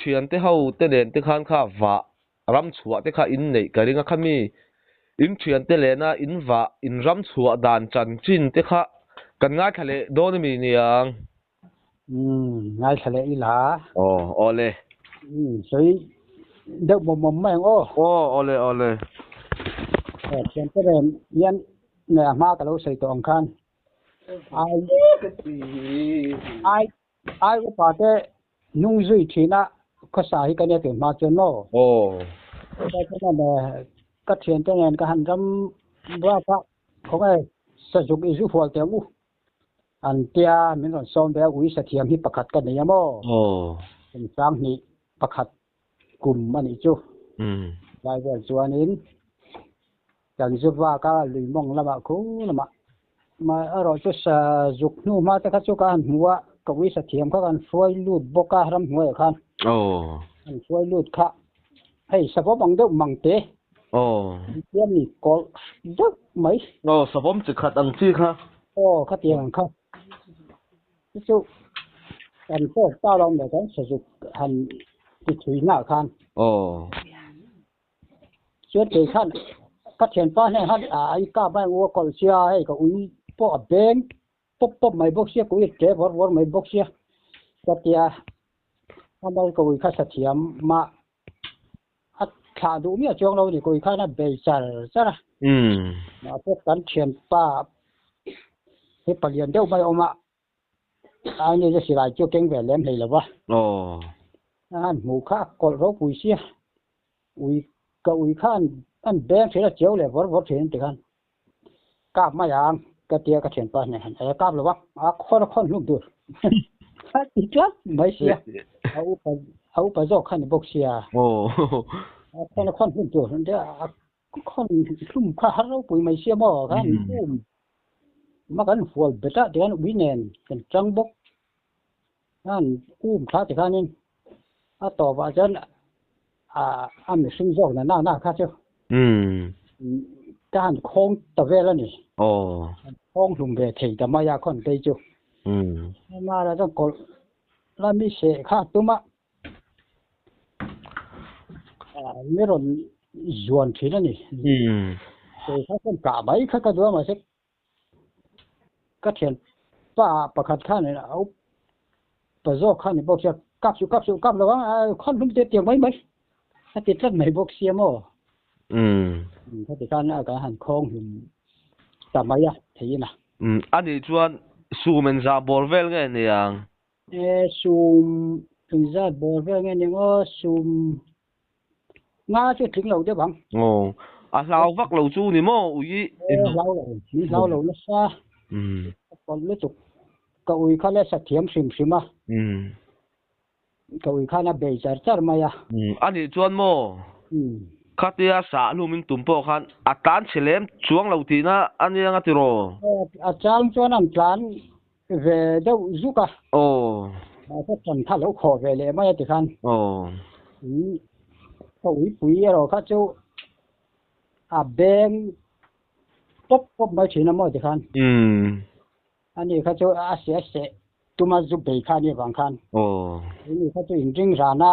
Thiante ho te nen te khan kha vah ram chhuah te kha in neih ka ring a, khami in thiante lena in vah in ram chhuah dan chanchin te kha kan ngaithla leh dawn a mi niang? Umm ngaithla leh ila. Aw awle. Umm sawi deuh mawm mawm mai ang aw. Aw awle awle. Aw thiante nen hian nge a hma ka lo sawi tawh ang khan ai ai Ai upa te hnung zui thin a khawsa hi ka nia tun hma chuan maw? Aw. Chuan ka thiante nen ka han ram ruak a, khawnge sazuk i zu hual teh ang u an tia min rawn sawm ve a, ui sathiam hi pakhat ka nei a maw? Aw. Kum sanghnih pakhat kum a nih chu. Lai vel chuanin kan zu vak a, lui mawng lamah khu lamah mah erawh chu sa zuk hnu hma te kha chu ka han hmu a, ka ui sa thiam kha kan hruai lut bawk a ramhnuaiah khan. Kan hruai lut kha hei savawm ang deuh mang te. Tihian ni kawlh deuh mai. Aw, savawm chi khat ang chi kha. Aw, khatiang ang kha. Chu chu kan tawk ta lo mai kan sazuk han ti thui hna khan. Aw. Chuan kei khan ka thianpa hneh khan a i kap a eng u a kawlh sia hei ka ui pawh a beng pawp pawp mai bawk sia ka ui a tle vawr vawr mai bawk sia ka tia a mal ka ui kha sathiam mah a thlah duh miah chuang lo a ni ka ui khan a bei char char a. Mahse kan thianpa hi palian deuh mai a awm a. Ai nge chu silai chu keng ve lem hlei lo va. Aw. A han hmuh kha a kawlh ropui sia. Ui ka ui khan an beng thin a chiau leh vawr vawr thin ti khan kap mai ang ka tia ka thianpa hneh han e kap lo va a khawn a khawn hlum tur a ti tlat mai sia a upa a upa zawk kha ni bawk sia. Aw. A khawn a khawn hlum tur a Khawn hlum kha har ropui mai sia maw khan um ma kan hual bet ah tikhan ui nen kan chang bawk khan um thla tikhanin a tawp ah chuan a mihring zawk na na kha chu ka han khawng ta vel a ni khawng hlum ve thei ta mai a khawn phei chu amah chuan kawlh la mi seh kha a tum a. Mi rawn zuan thin a ni. Kei kha chuan kah mai kha ka duh a mahse ka thianpa pakhat khan a upa zawk kha a ni bawk sia kap suh kap suh kap lo ang khawn hlum te tiang mai mai a ti tlat mai bawk sia maw. Khati khan a kan han khawng hlum ta mai a theiin a. A nih chuan sum engzah bawr vel nge niang? E sum engzat bawr vel nge ning aw sum nga chu tling lo deuh ang. Aw a hlau vak lo chu ni maw ui i. E hlau lo min hlau lo nasa ka pawlh lutuk ka ui kha le sathiam hrim hrim a ka ui khan a bei char char mai a. A nih chuan maw khatia sah hlum in tum pawh khan a tlan chhe lem chuang lo tihna a nia nga tiraw? A chang chuan an tlan ve deuh zuk a. Aw. Mahse tan kha lo khawh ve leh mai a ti khan. Aw. Ka uipui erawh kha chu a beng pawp pawp mai thin a maw ti khan. Umm. Ani kha chu a seh a seh tuma zu bei kha a nih avang khan. Aw. Ani kha chu inring rana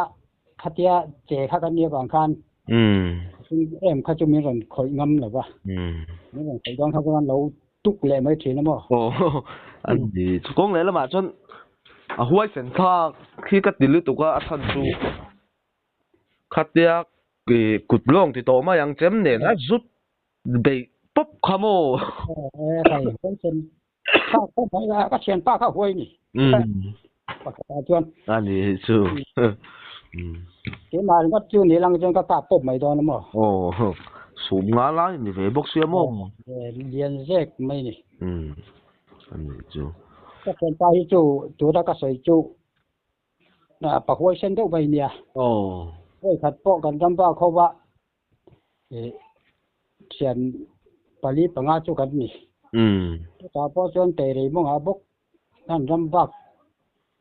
khatia che kha kan nih avang khan. Umm. Em kha chu min rawn khawih ngam lo va. Umm. Min rawn khawih dawn kha chuan lo tuk leh mai thin a maw? Aw a ni. Kawng leh lamah chuan a huaisen thlak khi ka ti lutuk a, a chhan chu khatia kut lawng ti tawh mai ang chem nen a zut beih pawp kha maw? Aw hei huaisen thlak pawp mai a, ka thianpa kha huai ni. Pakhatah chuan. A ni hei chu. Keimah ringawt chu ni lang chuan ka kap pawp mai dawn a maw? Aw, sum nga lai ni ve bawk sia maw? Lian zek mai ni. A ni chu. Ka thianpa hi chu tuna ka sawi chu pa huaisen deuh mai nia. Aw. Vawikhat pawh kan ram bak ho va thian pali panga chu kan ni. Chutah pawh chuan teirei mawngah bawk An ram bak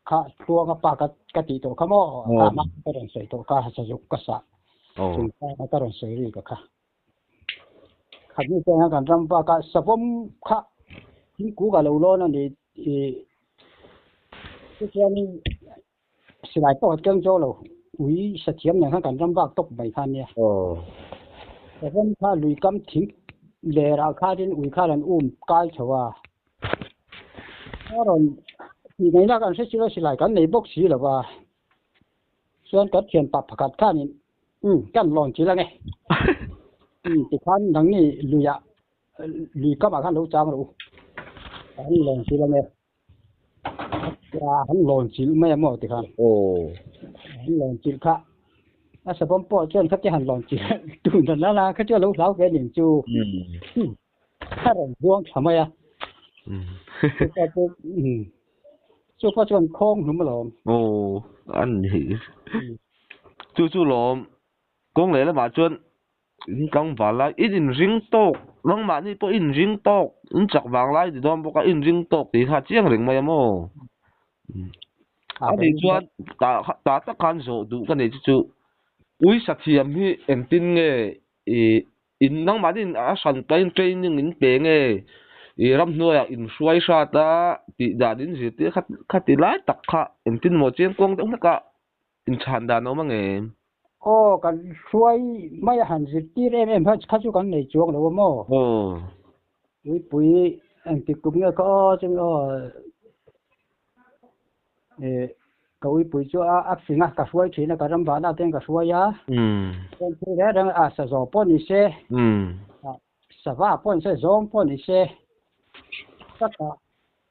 kha tluanga pa ka ka tih tawh kha maw ka hma ka rawn sawi tawh kha sazuk ka sah chung kha ka rawn sawi ri ka kha khat ni chuan kan ram bak a savawm kha thingkuk a lo lawn a ni i chuan silai pawh ka keng zo lo. Ui sathiam nen khan kan ram vak tawp mai kha nia. Ram kha lui kam thing lerah khanin ui khan an um kai chho a. A rawn tih ngaihna kan hre silo silai kan nei bawk si lo va. Chuan kan thian pa pakhat khanin um kan lawn chil ange. Um tikhan nangni luiah lui kamah khan lo chang rawh u. Kan lawn chil ange. An lawn chilh mai a maw tikhan. An lawn chilh kha a savawm pawh chuan khatia han lawn chilh tun dan lala kha chu a lo hlau ve a ning chu. A rawn buang tha mai a. Chu pawh chuan khawng hlum alawm. Aw an ni. Chu chu lawm kawng leh lamah chuan In tlangval lai, in inring tawk, nangmahni pawh in inring tawk, in chak vang lai ti dawn bawk a, in inring tawk tih kha chiang reng mai a maw? A nih chuan tah tah tak khan zawh duh ka nei chu chu ui sathiam hi engtin nge ih in nangmahni in a hran pahin training in pe nge ih ramhnuaiah in hruai hrat a tih dan in zirtir kha kha ti lai tak kha engtin maw chiang kuang deuh hlek a. Inchhan dan a awm ange. Aw, kan hruai mai a han zirtir em em kha chu kan nei chuang lo a maw? Aw. Puipui engtik kum nge kha aw chumi aw eh ka uipui chu a a fing a ka hruai thin a ka ram vahna te ka hruai a. Chuan thil reng reng a sa zawh pawh ni se. Sava pawh ni se zawng pawh ni se ka kah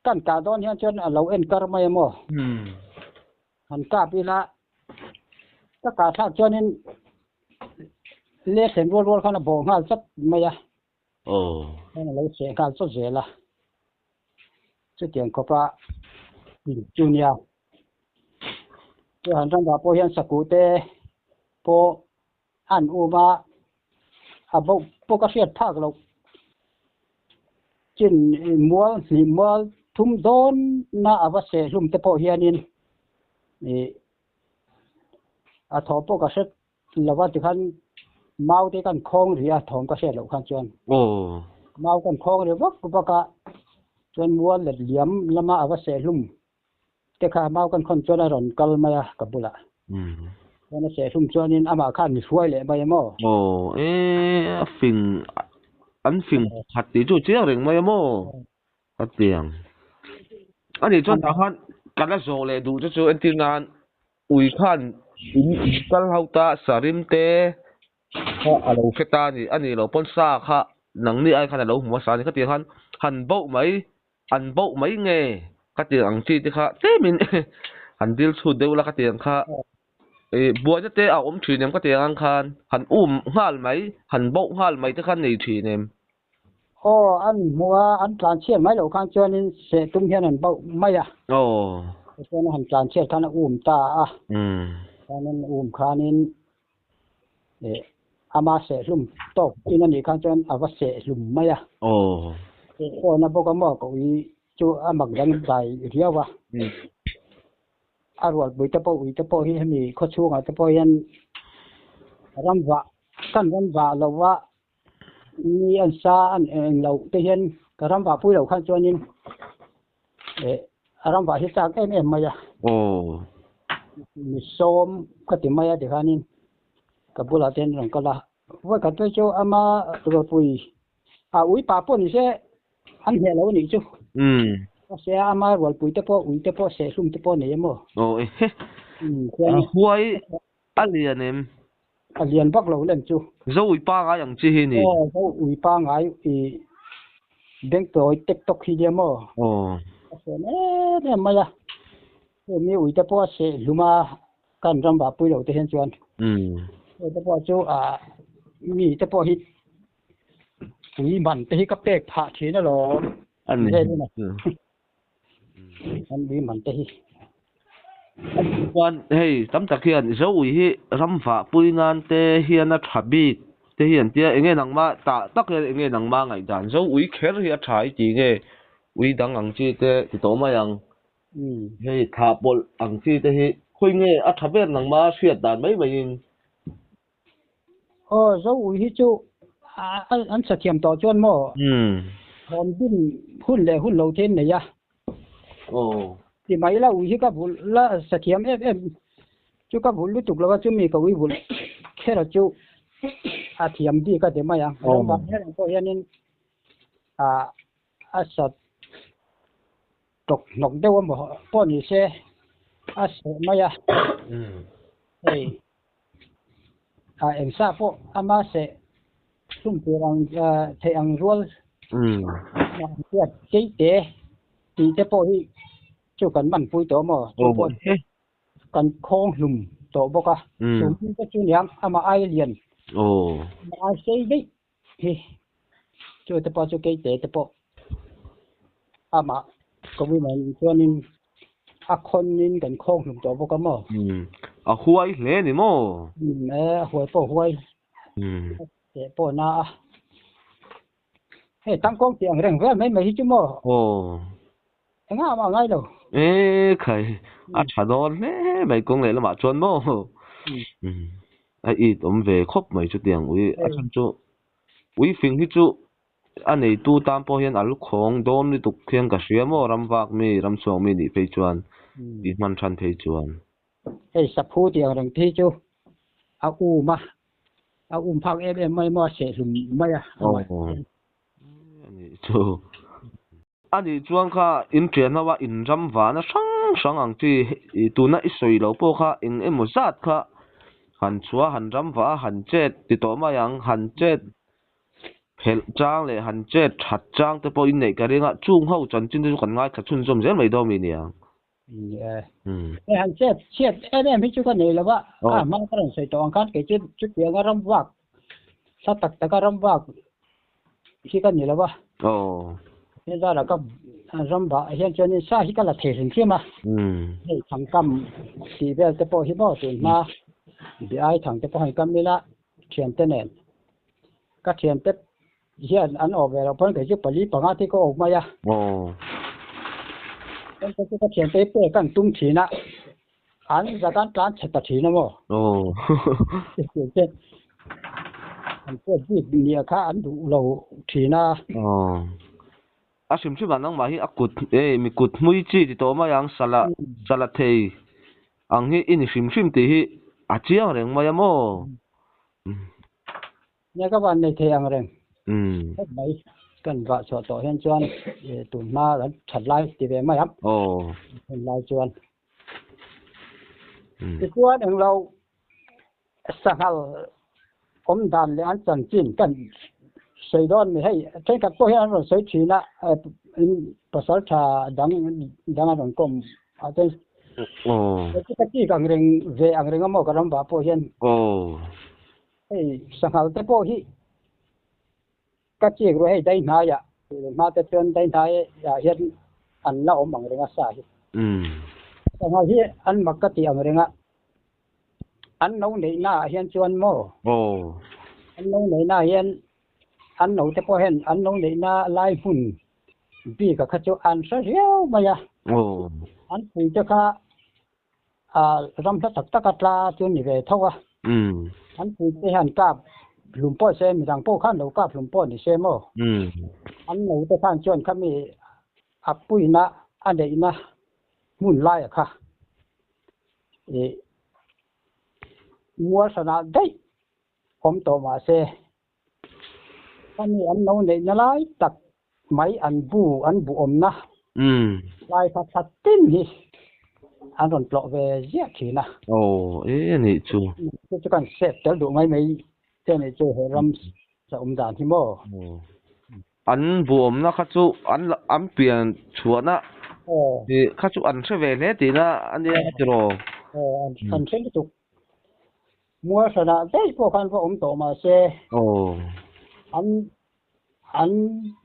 kan kah dawn hian chuan a lo en kar mai a maw? Han kap ila ka kah thlak chuanin lehthlen rual rual khan a bawh nghal chat mai a. Aw. Khan a lo seh nghal chawt zel a. Chutiang khawpa in chu nia. Chu han ramah pawh hian sakuh te pawh an um a, a boh pawh ka hriat phak loh. Chin mual hnih mual thum dawn na a va seh hlum te pawh hianin ih a thaw pawh ka hre lo va tikhan mau te kan khawng rih a thawm ka hriat loh khan chuan mau kan khawng rih vak vak a chuan mual let liam lama a va seh hlum te kha mau kan khawn chuan a rawn kal mai a ka bulah. Chuan a sehhlum chuanin amah khan mi hruai leh mai a maw? Aw e a fing an fing khat tih chu chiang reng mai a maw? Ka ti ang. Ani chuan tah khan ka la zawh leh duh te chu entir nan ui khan in kal ho ta sarim te kha a lo hre ta a ni a nih loh pawn sa kha nangni ai khan a lo hmu hmasa a ni khatiang khan han boh mai An boh mai nge ka ti ang chi te kha tlemin han dil chhut deuh la ka ti ang kha ih buaina te a awm thin em ka ti ang khan han um nghal mai han boh nghal mai te kha an nei thin em. Aw an hmuh a an tlan chhiat mai loh khan chuanin seh tum hian an boh mai a. Aw. Tichuan han tlan chhiat khan a um ta a. Chuanin um khanin Ih ama sehhlum tawk chin a nih khan chuan a va sehhlum mai a. Aw. Aw na bawk a maw ka ui chu a mak dang dai riau a. A rualpui te pawh ui te pawh hi hemi khaw chhungah te pawh hian ram vah kan ram vah lo va mi an sa an eng loh te hian ka ram vah pui loh khan chuanin Eh a ram vah hi chak em em mai a. Aw. Mi sawm ka ti mai a tikhanin ka bulah te hian rawn kal a. Vawi khat phei chu ama rawpui a ui pa pawh ni se an hneh lo a nih chu. Umm. Mahse ama rualpui te pawh ui te pawh sehhlum te pawh nei em aw. Aw ehe. Umm chuan. A huai a lian em? A lian vak lo lem chu. Zo ui pangai ang chi hi ni. Aw zo ui pangai i bank tawi tek tawk hi nia maw? Aw. A seh em em mai a. Hei mi ui te pawh a seh hlum a kan ram vah pui lo te hian chuan. Umm. Hei te pawh chu ah mi te pawh hi ui man te hi ka pek phah thin alawm. A ni. An ui man te hi. Chuan hei tam tak hian Zo ui hi ram vah pui nan te hian a tha bik te hi an tia enge nangma tah tak hian enge nangma ngaihdan Zo ui kher hi a tha i ti nge ui dang ang chi te ti tawh mai ang hei thah pawlh ang chi te hi khawi nge a tha ber nangma hriat dan mai mai in. Aw Zo ui hi chu an sathiam tawh chuan maw thawm din hun leh hun lo te an nei a. Aw. Ti mai la ui hi ka vulh la sathiam em em. Chu ka vulh lutuk lo a, chumi ka ui vulh kher a chu a thiam bik a ti mai ang. Ram vang her ang pawh hianin ah a sat tawk hnawk deuh a maw pawh ni se a seh mai a. Hei ah eng sa pawh ama seh hlum tur ang theih ang rual hriat keite tih te pawh hi chu kan man pui tawh maw chu pawh kan khawng hlum tawh bawk a chu hming te chu niang amah ai lian amah ai sei daih hi chu te pawh chu keite te pawh amah kawina chuanin a khawnin kan khawng hlum tawh bawk a maw. A huai hle ni maw? E a huai pawh huai teh pawh na a. Hei tangkawng tih ang reng vel mai mai hi chu maw? Aw. Engah mah ngai lo. E khai a tha dawn hle mai kawng leh lamah chuan maw? A it awm ve khawp mai chutiang ui a chhan chu ui fing hi chu a neitu tan pawh hian a lu khawng dawn lutuk hian ka hria maw ram vak mi ram chhuak mi nih phei chuan tih hman than phei chuan. Hei saphu tih ang reng phei chu a um a, a um phak em em mai maw a seh hlum mai a. Aw anih chu. Anih chuan kha in ṭian ho a in ram vana hrang hrang ang chi tuna i sawi lo pawh kha eng emaw zat kha han chhuah han ram vah a han chet ti tawh mai ang han chet phelh chang leh han chet that chang te pawh in neih ka ring a chung ho chanchin te chu kan ngaithla chhunzawm zel mai dawn mi niang. Hei han chet chhiat em em hi chu ka nei lo va, a hma ka rawn sawi tawh ang khan kei chu chutianga ram vak hla tak taka ram vak hi ka ni lo va. He zara ka ram vah hian chuanin sa hi ka la thei hrim hrim a, hei thangkam tih vel te pawh hi maw tun hma bi ai thang te pawh hei kam ila thiante nen ka thiante Hian an awk ve loh pawn kei chu pali panga te ka awk mai a. Kan te chu ka thiante hi pek an tum thin a, an zat an tlan chhe ta thin a maw? An pek bik nia kha an duh lo thin a. A hrim hrim ah nangmah hi a kut e mi kut hmui chi ti tawh mai ang sala sala thei ang hi i ni hrim hrim tih hi a chiang reng mai a maw? Nia ka van nei thei ang reng khawp mai. Kan vah chhuah tawh hian chuan tun hma kan that lai ti ve mai ang. Hun lai chuan. Tichuan englo sanghal awm dan leh an chanchin kan sawi dawn mi hei thenkhat pawh hian an rawn sawi thin a pasal tha dang dang an rawn kawm a chuan ka chik ang reng ve ang reng a maw ka ram vah pawh hian. Hei sanghal te pawh hi ka chik ru hei dai hnaiah hma te chuan dai hnaiah hian an la awm ang reng a sa hi. Sanghal hi an mak ka tih ang reng a, an lo neihna ah hian chuan maw an lo neihna ah hian an lo te pawh hian an lo neihna lai hmun bik ah kha chu an hre riau mai a, an pui te kha ram hla tak taka tla chu ni ve tho a. An puite hian kap hlum pawh se, midang pawh khan lo kap hlum pawh ni se maw? An naute khan chuan khami a puina a neihna hmun laia kha ih mual hranah daih awm tawh mah se, khami an lo neihna lai tak mai an bu an bu awmna lai kha thla tin hi an rawn tlawh ve ziah thin a. Aw e a nih chu. Chu chu kan sep tel duh mai mai te a nih chu he ram sa awm dan hi maw. An bu awmna kha chu an an pian chhuahna kha chu an hre ve hle tihna a nia tiraw. Aw an hre lutuk. Mual hranah daih pawh khan va awm tawh mahse an An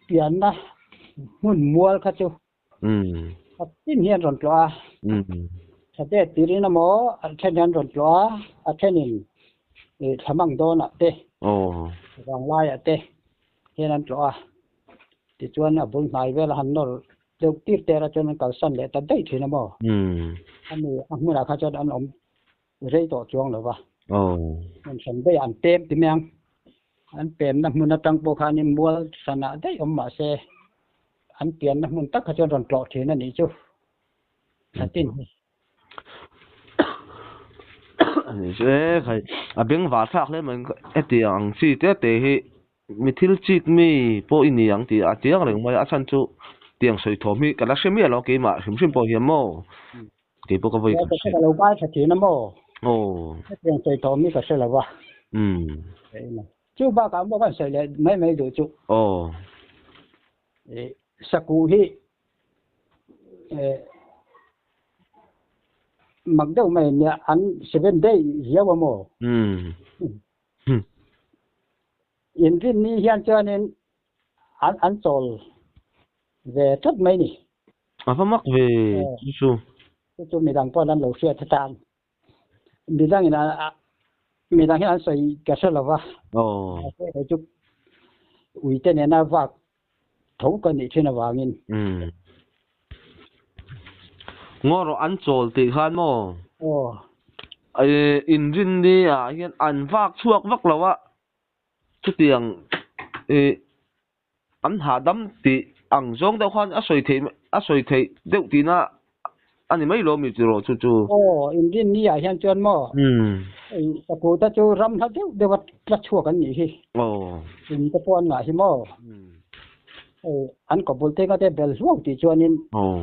pianna hmun mual kha chu a tin hi an rawn tlawh a, thate tirin emaw a then hi an rawn tlawh a, a thenin thlamang dawnah te, vanglaiah te hian an tlawh a, tichuan a bul hnai vel a han nawr deuh tir ter a chuan an kalsan leh ta daih thin emaw ani a hmunah kha chuan an awm rei tawh chuang lo va. Hmun hran daih an pem ti mai ang. An pemna hmun atang pawh khanin mual hranah daih awm mah se an pianna hmun tak kha chuan rawn tlawh thin a nih chu. Thla tin hi. Ani chu e khai a bengvar thlak hle mai hetiang ang chi te te hi mi thil chik mi pawh i ni ang tih a chiang reng mai a, a chhan chu tiang sawi thawm hi ka la hre miah lo keimah hrim hrim pawh hian maw kei pawh ka vawi khat hriat. Ka lo ngai tha thin a maw? Aw. Hetiang sawi thawm hi ka hre lo a. Umm. Chu bakah maw kan sawi leh mai mai duh chu. Aw. Sakuh hi mak deuh mai nia an seven day riau a maw? Umm. Inrin ni hian chuanin an an chawl ve tlat mai ni. A va mak ve chu chu. Chu chu midang pawh an lo hriat atan. Midangin a midang hian an sawi ka hre lo va. Aw. Hei chu uite nena vak tho ka nih thin avangin. Umm. Ngaw rawh an chawl tih khan maw? Aw. Inrin ni ah hian an vak chhuak vak lo a, chutiang ih an hahdam tih ang zawng deuh khan a sawi theih a sawi theih deuh tihna a ni mai lo mi tiraw chu chu. Aw, inrin ni ah hian chuan maw? Umm. Ka kut a chu ram hla deuh deuh a tla chhuak an nih hi. Aw. In te pawh an ngah hi maw? Umm. An kawpbul te nga te bel hluau tih chuanin. Aw.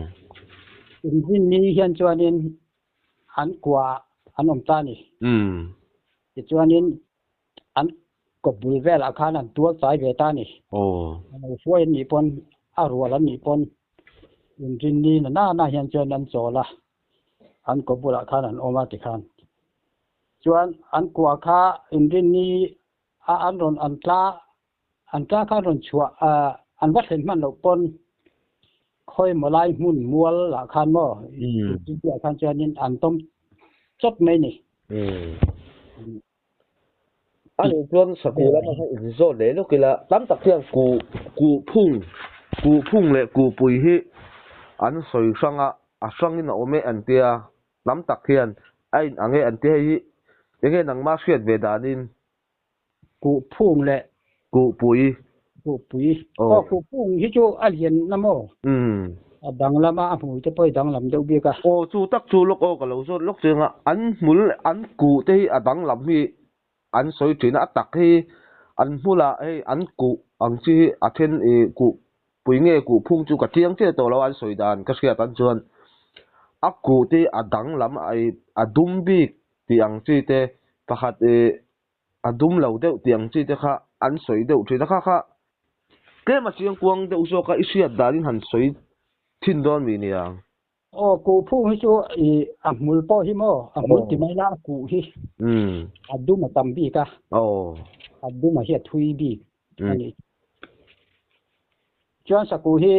Inrin ni hian chuanin an kua an awm ta a ni. Umm. Tichuanin an kawpbul velah khan an tual chai ve ta a ni. Aw. A lo hruai an nih pawn, a rual an nih pawn inrinni na nana hian chuan an chawl a, an kawpbulah khan an awm a tikhan. Chuan an kua kha inrinni a an rawn an tla An tla kha rawn chhuah a, an va thlen hman loh pawn khawi maw lai hmun mual ah khan maw ah khan chuanin an tawm chawt mai ni. A nih chuan saku lama kha inzawt leh lawk ila, tam tak hian kuh kuh phung kuh phung leh kuh pui hi an sawi hrang a, a hrangin a awm e an tia, tam tak hian a in ang e an tia hei hi enge nangmah hriat ve danin Kuh phung leh. Kuh pui. Kuh pui. Aw kuh phung hi chu a lian na maw? Umm. A danglam a, a hmui te pawh hi danglam deuh bik a. Aw chu tak chu lawk aw ka lo zawt lawk chiang a, an hmul an kuh te hi a danglam hi an sawi thin a, a tak hi an hmulah hei an kuh ang chi hi a then ih kuh pui nge kuh phung chu ka chiang chiah tawh lo a an sawi dan ka hriat ang chuan a kuh te hi a danglam a ih a dum bik tih ang chi te pakhat ih a dum lo deuh tih ang chi te kha an sawi deuh thin a kha kha tlem a chiang kuang deuh zawk a i hriat danin han sawi thin dawn mi nia. Aw kuh phung hi chu ih a hmul pawh hi maw a hmul ti mai la a kuh hi a dum a tam bik a a dum a hi a thui bik a ni. Chuan sakuh hi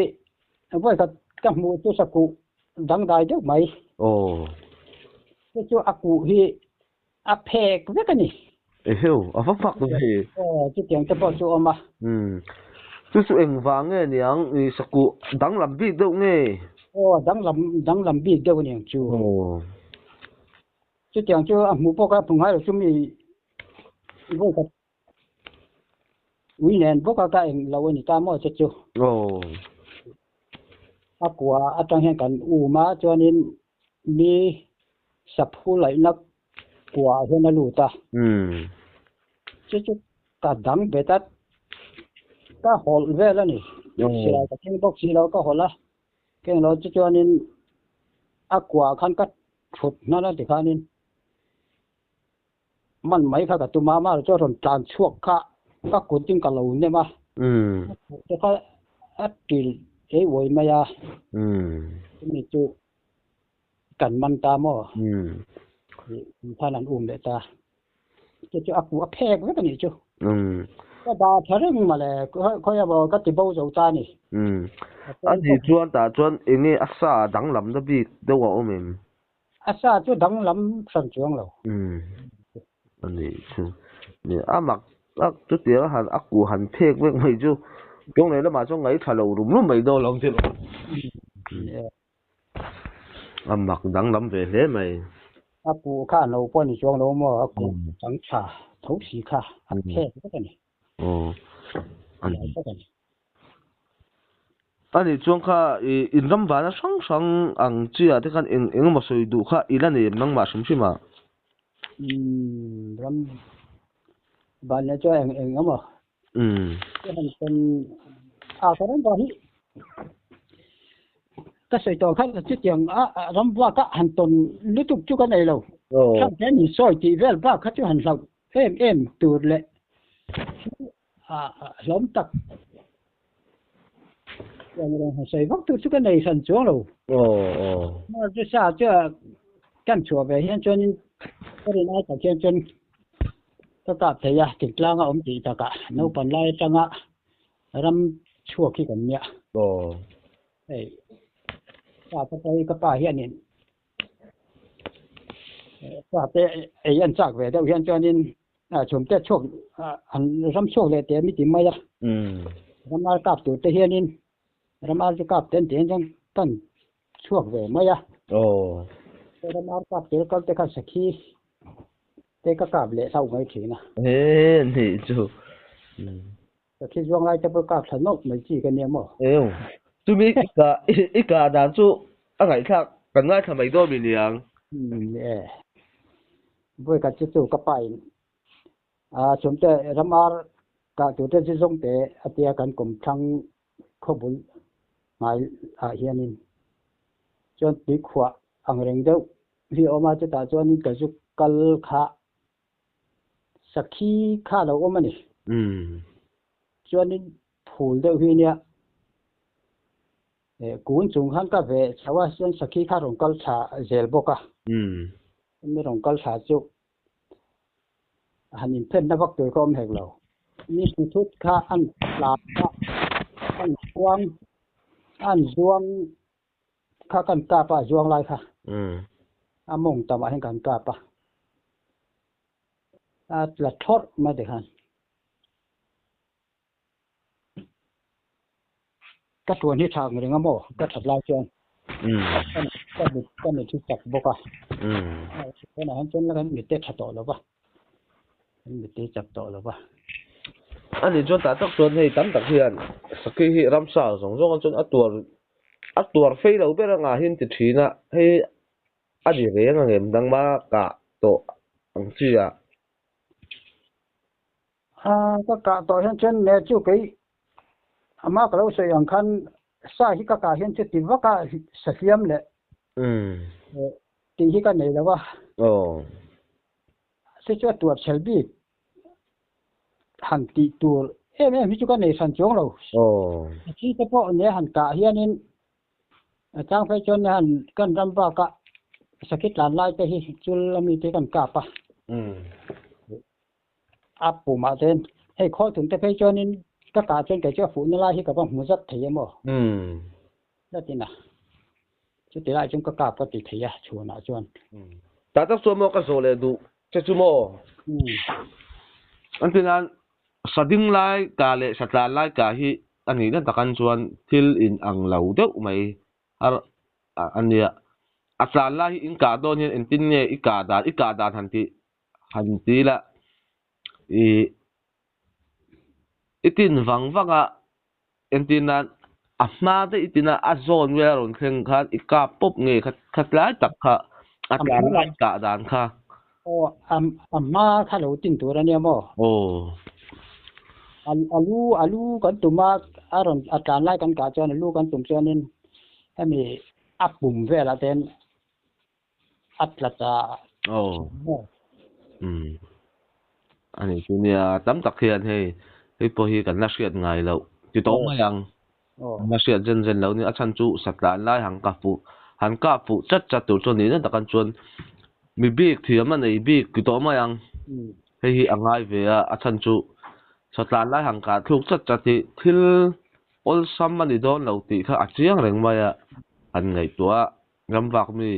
vawi khat ka hmuh chu sakuh dangdai deuh mai. Aw. Chu chu a kuh hi a phek vek a ni. Eheu, a va fak ve. Aw, chutiang te pawh chu awm a. Umm. Chu chu engvang nge niang i sakuh danglam bik deuh nge? Aw, danglam danglam bik deuh a niang chu. Aw. Chutiang chu a hmuh pawh kha a hmu ngai lo chu mi vawi khat Ui nen bawk a ka eng lo a ni ta maw che chu. Aw. A kua atang hian kan um a chuanin mi saphu laihna kua ah hian a lut a. Umm. Chu chu ka dang bet a, ka hawlh vel a ni. Silai ka keng bawk si lo ka hawlh a, keng lo chu chuanin a kua khan ka thut hnan a tikhanin. Man mai kha ka tum a, amah chu a rawn tlan chhuak kha ka kut in ka lo nem a, a kut te kha a til ei uai mai a, chumi chu kan man ta maw, tih khan an um leh ta, chu chu a kuh a phek vek a nih chu, ka dah tha reng mawle, khawi emaw ka ti bo zo ta a ni. A nih chuan tah chuan eng nge a sa danglamna bik deuh a awm em? A sa chu danglam hran chuang lo. Umm a nih chu. Nia a mak tak chu tia han a kuh han phek vek mai chu kawng leh lamah chuan ngaihthla lo rum rum mai dawn lo ang chu. A mak danglam ve hle mai. A kuh kha an lo pawh ni chuang lo maw a kuh chang tha tho si kha a phek vek a ni. Aw a ni. A nih chuan kha i inram vana hrang hrang ang chi ah te khan eng eng emaw sawi duh kha i la nei em nangmah hrim hrim ah? Umm ram van leh chuan eng eng emaw ka han tawn a ka ram vah hi ka sawi tawh khan chutiang a ram vak a han tawn lutuk chu ka nei lo. Thlang te an insawi tih vel bak kha chu han hlauh em em tur leh hlawm tak sawi vak tur chu ka nei hran chuang lo. Chu sa chu kan chhuah ve hian chuanin ka rin ai tak hian chuan ka kap thei a, thingtlang a awm tih takah naupang lai atanga ram chhuak hi kan nia. Hei pa ka pa hi ka pa hianin pa te ei an chak ve deuh hian chuanin chhumte chhuak an ram chhuak leh teh mi ti mai a. Ram ar kap tur te hianin ram ar chu kap ten tih hian chuan kan chhuak ve mai a. Ram ar kap tur kal te khan sakhi te ka kap leh hlauh mai thin a. He nih chu. Sakhi zuang lai te pawh kap thla nawk mai chi ka nia maw? Eo. Chumi i ka i ka dan chu a ngaihthlak kan ngaithla mai dawn mi niang. Umm e. Vawi khat chu chu ka pa in a chhumte ramar kah tur te chu zawng te a tia kan kum thlang khawbul ngai ah hianin chuan tuikhuah ang reng deuh hi a awm a chutah chuanin ka zu kal kha Sakhi kha a lo awm a ni. Chuanin phul deuh hi nia kun chung khan ka veh chho a, chuan sakhi kha a rawn kal thla zel bawk a. Mi rawn kal thla chu han inphenna vak tur kha awm hek lo. Mi hnuthut kha an tlan a, an zuang an zuang kha kan kap a, a zuang lai kha. A mawng tamah hian kan kap a. A tla thlawrh mai tikhan. Ka tuan hi tha ang reng a maw? Ka that lai chuan ka mit ka mit hi chak bawk a. Tunah hian chuan kan mit te tha tawh lo va. Kan mit te hi chak tawh lo va. Ani chuan tah tak chuan hei tam tak hian sakhi hi ramsa zawng zawng chuan a tuar a tuar fei lo ber anga hin ti thin a, hei a ni reng ang em dangma kah tawh ang chi ah. A ka kah tawh hian chuan ne chu kei ama ka lo sawi ang khan sa hi ka kah hian chuti vak a sa hliam leh tih hi ka nei lo a. Chu chu a tuar chhel bik han tih tur em em hi chu ka nei hran chuang lo. A thi te pawh ne han kah hianin a chang phei chuan han kan ram bak a sakhi tlan lai te hi chul ami te kan kap a. A pumah chuan hei khawl thum te phei chuanin ka kah chuan kei chu a fuhna lai hi ka va hmu zat thei em aw? Latin a, chuti lai chuan ka kap ka ti thei a chhunah chuan. Tah tak chuan maw ka zawh leh duh che chu maw? An ti nan sa ding lai kah leh sa tlan lai kah hi a nih na takan chuan thil in ang lo deuh mai har a nia. A tlan lai hi in kah dawn hian engtin nge i kah dan i kah dan han tih han ti la i i tin vang vang a entir nan a hma daih i tina a zawn vel a rawn thleng khan i kap pawp nge kha kha tlai tak kha a tlan lai kah dan kha. Aw a a hma kha lo tin tur a nia maw? Aw. A a lu a lu kan tum a a rawn a tlan lai kan kah chuan a lu kan tum chuanin hemi a pum velah te hian a tla ta Aw. Umm. Ani chu nia tam tak hian hei hei pawh hi kan la hriat ngai loh ti tawh mai ang. Kan la hriat zen zen loh ni a chhan chu satlan lai han ka fuh han kap fuh chat chat tur chuan nihna takan chuan mi bik thiam a nei bik ti tawh mai ang. Hei hi a ngai ve a a chhan chu satlan lai han kah thluk chat chat hi thil awlsam a ni dawn lo tih kha a chiang reng mai a han ngaihtuah a. Ram vak mi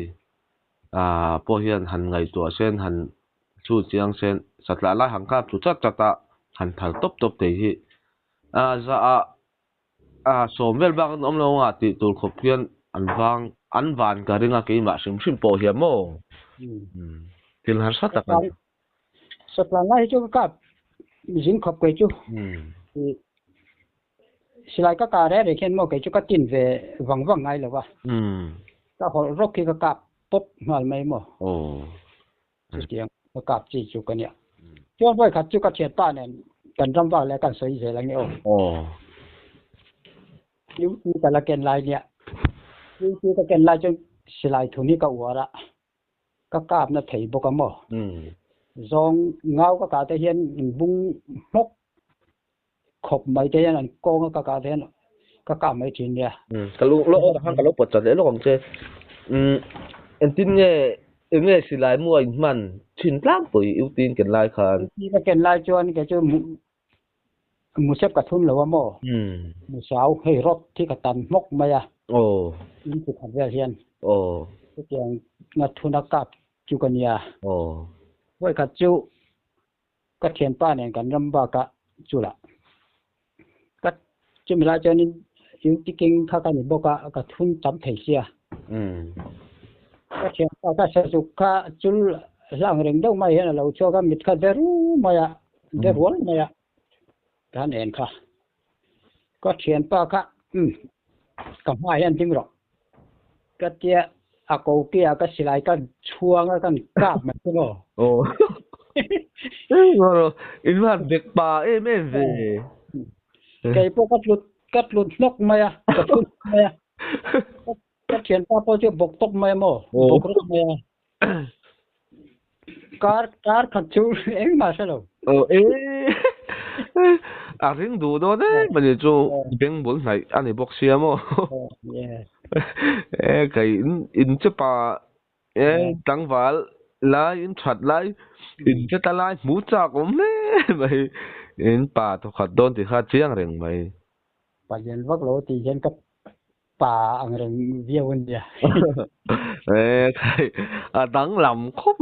ah pawh hian han ngaihtuah sen han chu chiang sen satlah lai han kap chu chat chat a han thal tawp tawp thei hi ah za ah ah sawm vel bak an awm lo ang a tih tur khawp hian an vang an van ka ring a keimah hrim hrim pawh hian maw thil harsa tak a ni. Satlah lai hi chu ka kap zing khawp kei chu. Silai ka kah reh reh khian maw kei chu ka tin ve vang vang ngai lo va. Ka hawlh rawk hi ka kap pawp nghal mai maw. Chutiang. Ka kap chi chu ka nia. Chuan vawi khat chu ka thian pa nen kan ram vak leh kan sawi zel ang e aw. Aw. Duty ka la ken lai nia. Duty ka ken lai chuan silai thun hi ka uar a, ka kap na thei bawk a maw. Zawng ngau ka kah te hian bung hmawk khawp mai te hian an kawng a ka kah te hian ka kap mai thin nia. Ka lu lawk awk ah khan ka lo pawt chat leh lawk ang che. Engtin nge eng nge silai mu a inhman thin tlangpui duty in ken lai khan? Duty ka ken lai chuan kei chu Musep ka thun lo a maw? Musau, hei rawt hi ka tan hmawk mai a. In chi khat vel hian. Chutiang nga thuna kap chu ka nia. Vawi khat chu ka thianpa nen kan ram bakah chulah ka chumi lai chuanin duty king kha ka ni bawk a, ka thun tam thei sia. Ka thianpa ka sazuk kha chul hlang reng deuh mai hian a lo chhuak a, mit kha de ru mai a. De rual mai a kan en kha ka thianpa kha umm ka hma hian ding rawh ka tia a ko kia ka silai ka chhuang a kan kap mai chu maw. Aw in van bek pa em em ve. Kei pawh ka tlut ka tlut hnawk mai a ka thut mai a ka thianpa pawh chu bawk tawp mai a maw bawk rawk mai a. Kar kar khat chu engmah hre lo. Aw e a ring duh dawn em ani chu beng bul hnaih a ni bawk sia maw. E kai in in che pa e tlangval lai in that lai in che ta lai hmu chak awm hle mai in pa thawkhat dawn tih kha chiang reng mai. Palian vak lo tih hian ka Pa ang reng viau a nia. E khai a danglam khawp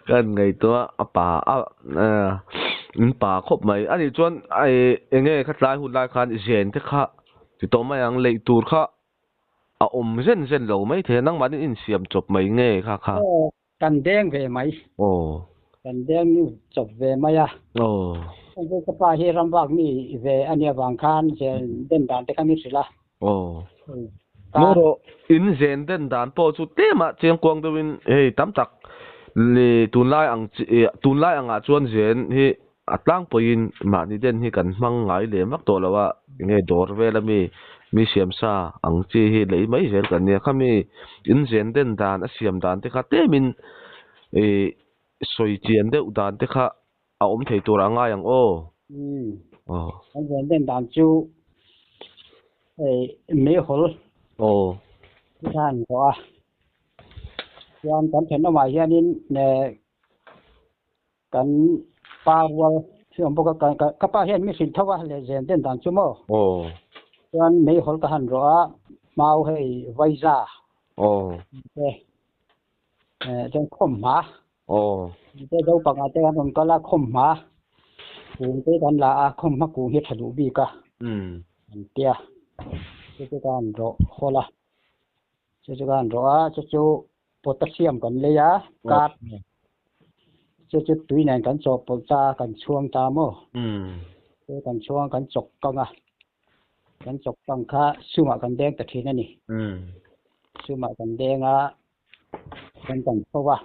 kan ngaihtuah a pa a in pa khawp mai a nih chuan eng nge kha tlai hun lai khan zen te kha ti tawh mai ang leih tur kha a awm zen zen lo mai thei a nangmahni insiam chawp mai nge kha kha. Kan deng ve mai. Aw. Kan deng nu chawp ve mai a. Aw. Hei ka pa hi ram vak mi ve a nia vang khan zen den dan te kha min hrilh a. Aw. Maw rawh, in zen den dan pawh chu tlem ah chiang kuang deuh in hei tam tak le tunlai ang chi tunlai ang ah chuan zen hi a tlangpui in mahni den hi kan hmang ngai lem vak tawh lo a, enge dawr vel ami mi siam sa ang chi hi lei mai zel kan nia khami in zen den dan a siam dan te kha tlem in ih sawi chian deuh dan te kha a awm thei tur a ngai ang aw. Umm an zen den dan chu hei meihawl aw khan tawh a chuan kan thenawmah hianin Kan pa rual hi awm bawk a, ka pa hian mi hrilh tho a leh zen den dan chu maw? Aw. Chuan meihawl ka han rawh a, mau hei Vaiza. Aw. Te chuan khawmhma. Aw. Te do panga te kan rawn kal a, khawmhma kung te kan la a, khawmhma kung hi a tha duh bik a. Umm. An tia. Chu chu ka han rawh hawl a. Chu chu ka han rawh a, chu chu Potassium kan lei a, card chu chu tui nen kan chawhpawlh ta a, kan chhuang ta maw? Chu kan chhuang kan chawk kang a, kan chawk kang kha sumah kan deng ta thin a ni. Sumah kan deng a, kan kan tho a.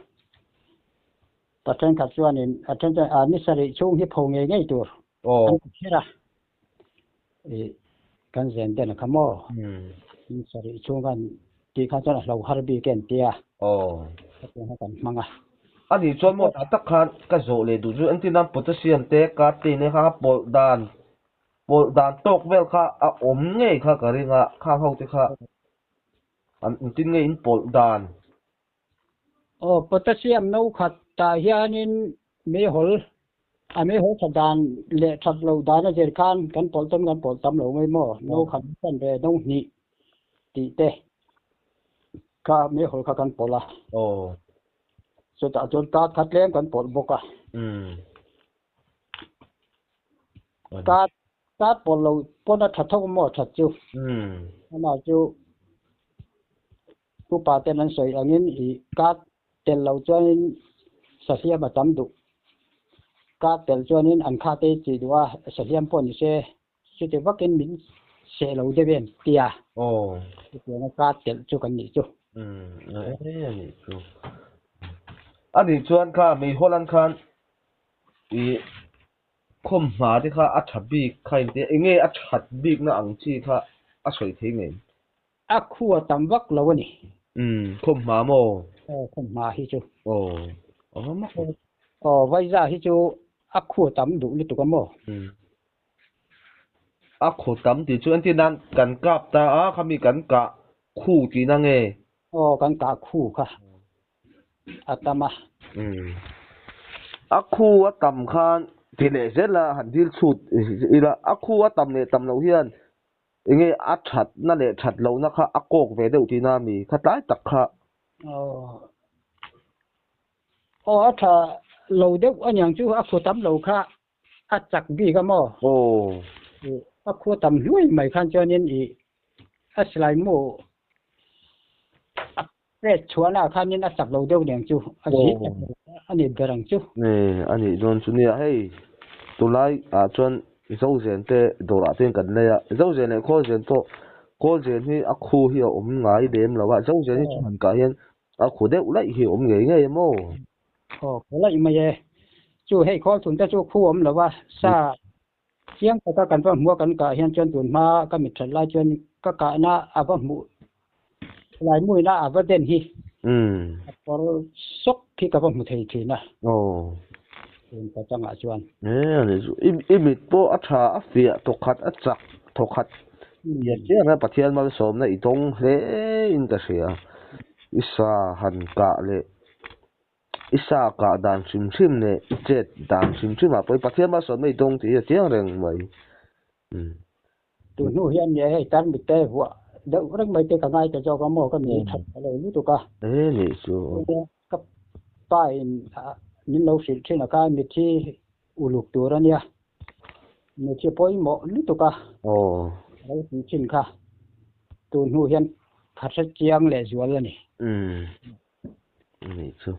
Pa thenkhat chuanin a then chuan a ni sarih chhung hi pho ngei ngei tur an ti kher a. Ih kan zen den a kha maw? Ni sarih chhung khan tih khan chuan a hlo har bik em tia. Hetiang kha kan hmang a. A nih chuan maw tah tak khan ka zawh leh duh chu engtin nan potassium te card te in kha pawlh dan pawlh dan tawk vel kha a awm ngei kha ka ring a khang ho te kha an engtin nge in pawlh dan. Aw potassium no khat tah hianin meihawl a meihawl that dan leh that lo dan a zir khan kan pawlh tawn kan pawlh tam lo mai maw no khat chuan ve no hnih tih te kha meihawl kha kan pawlh a. Aw. Chutah chuan card kha tlem kan pawlh bawk a. Umm. Card card pawlh lo pawn a tha thawk maw that chu. Umm. Amah chu Upa ten an sawi angin i card tel lo chuanin sahliam a tam duh. Card tel chuanin an kha te chih duh a, sahliam pawh ni se chuti vakin min seh lo deuh em tia. Aw. Chutianga card telh chu kan nih chu. Umm a e a nih chu. Ani chuan kha meihawl an khan i khawmhma te kha a tha bik kha in tia enge a that bikna ang chi kha a sawi thei ngei. A khu a tam vak lo a ni. Umm khawmhma maw? Aw khawmhma hi chu. Aw a va mak ve. Aw Vaiza hi chu a khu a tam duh lutuk a maw? Umm a khu tam tih chu entir nan kan kap ta a khami kan kah khu tihna nge? Aw kan kah khu kha. a tam a. Umm. A khu a tam khan ti leh zel a, han dil chhut ila, a khu a tam leh tam loh hian enge a thatna leh that lohna kha a kawk ve deuh tihna a mi kha tlai tak kha. Aw. Aw a tha lo deuh aniang chu a khu tam lo kha a chak bik a maw? Aw. A khua tam hluai mai khan chuanin i a silai mu a pet chhuahna ah khanin a chak lo deuh nen chu a zit tak lo a ni ber ang chu. E a nih dawn chu nia hei tunlai ah chuan Zozen te dawrah te kan nei a, Zozen leh Khawlzen pawh Kawlzen hi a khu hi a awm ngai lem lo a, Zozen hi chu han kah hian a khu deuh laih hi a awm ngei ngei a maw? Aw khaw laih mai e. Chu hei khawl thun te chu khu awm lo a, sa chiang taka kan va hmuh a kan kah hian chuan tun hma ka mit that lai chuan ka kahna a va hmuh lai muina a va den hi a kawr sawk hi ka va hmu thei thin a. Aw. Tun ka changah chuan. E ani chu i mit pawh a tha a fiah thawkhat a chak thawkhat pian chiang a Pathian malsawmna i dawng hle in ka hria. I sa han kah leh I sa kah dan hrim hrim leh i chet dan hrim hrim ah pawh i Pathian malsawmna i dawng tih hi a chiang reng mai. Umm. Tun hnu hian nia hei tarmit te vuah deuh reng mai te ka ngai ta zawk a maw ka mi that ta lo lutuk a. E nih chu. Ka pa in min lo hrilh thin a kha mit hi uluk tur a nia. Mit hi pawimawh lutuk a. Aw. Lo ti thin kha. Tun hnu hian ka hre chiang leh zual a ni. Umm. Nih chu.